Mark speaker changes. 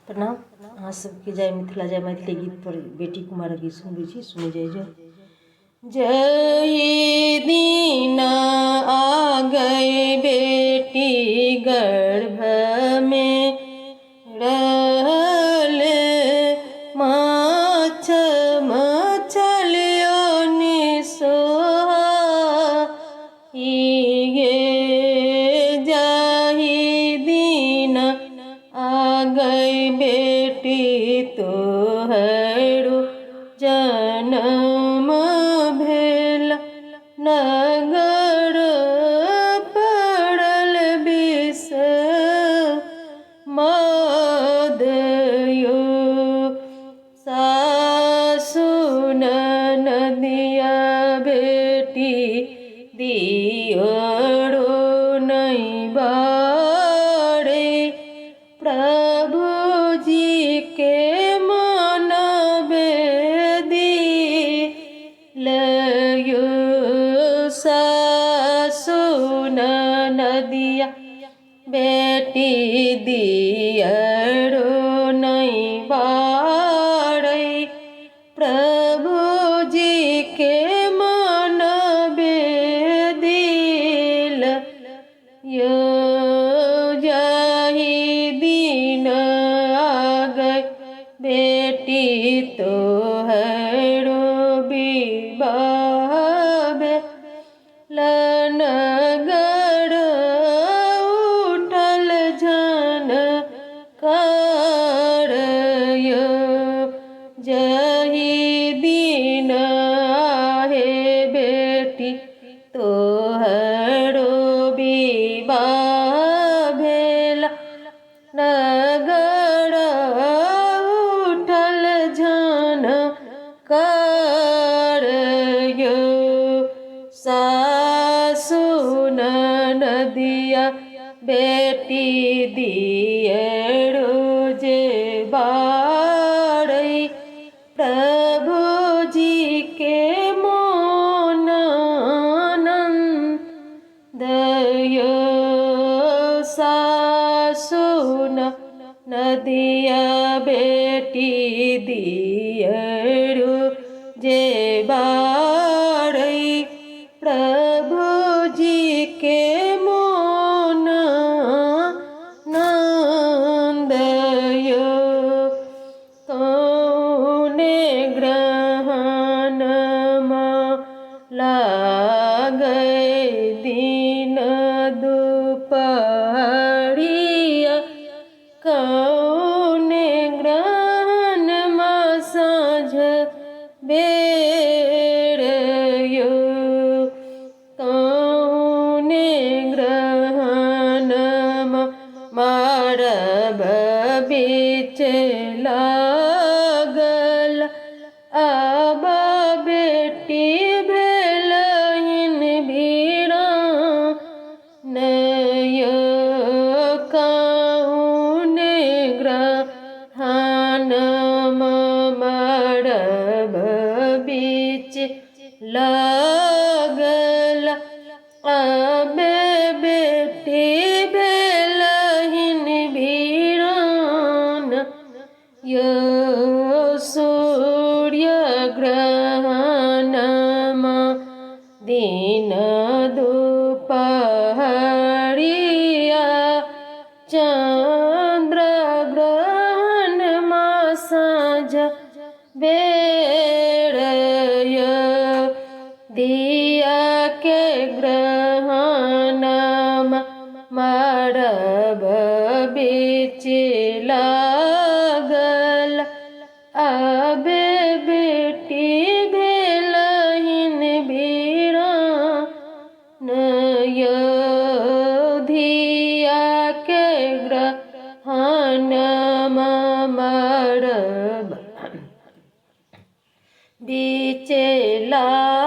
Speaker 1: प्रणाम अहाँ सबके जय मिथिला जय मैथिली गीत पर बेटी कुमारक गीत सुनबै छी, सुनै जाइ जाउ। जय दीना आ गए बेटी गर्भ में रहले, माछ मछलियो निसोहा गे, जाहि दिन आ गई बेटी तोहरो जनम भेल, नगर पड़ल विष मदयो, सासु ननदिया बेटी दियरो नहीं बारे, प्रभु जी के मन बेदी लयो, सासु ननदिया बेटी दियरो नहीं बारे, प्रभु जी के मन बेदिल यो, जाहि दिन आ गए बेटी तोहरो विवाह नगर उठल झन कर यो, जहि दिन आहे बेटी तोहरो विवाह भेल, नगर उठल झन कर यो, सासु ननदिया बेटी दियरो जे बारै, प्रभु जी के मोन आनन्द यो, सासु नदिया बेटी दियरो जे बारै, प्रभु जी के मोन आनन्द यो, कौने ग्रहण लागै दिन दुपहरिया, कौने ग्रहण साँझ बेर यो, कौने ग्रहण मारब बीच लागल, अब बेटी भेलहिन वीरान यो, कौने ग्रहण मरब बीच लागल, अब बेटी भेलहिन वीरान यो, सूर्य ग्रहण दिन दुपहरिया, चंद्र ग्रहण साँझ बेर यो, दिया के ग्रहण मरब बीच लागल, अब बेटी भेलहिन वीरान यो, धिया के ग्रहण मरब बीच लागल।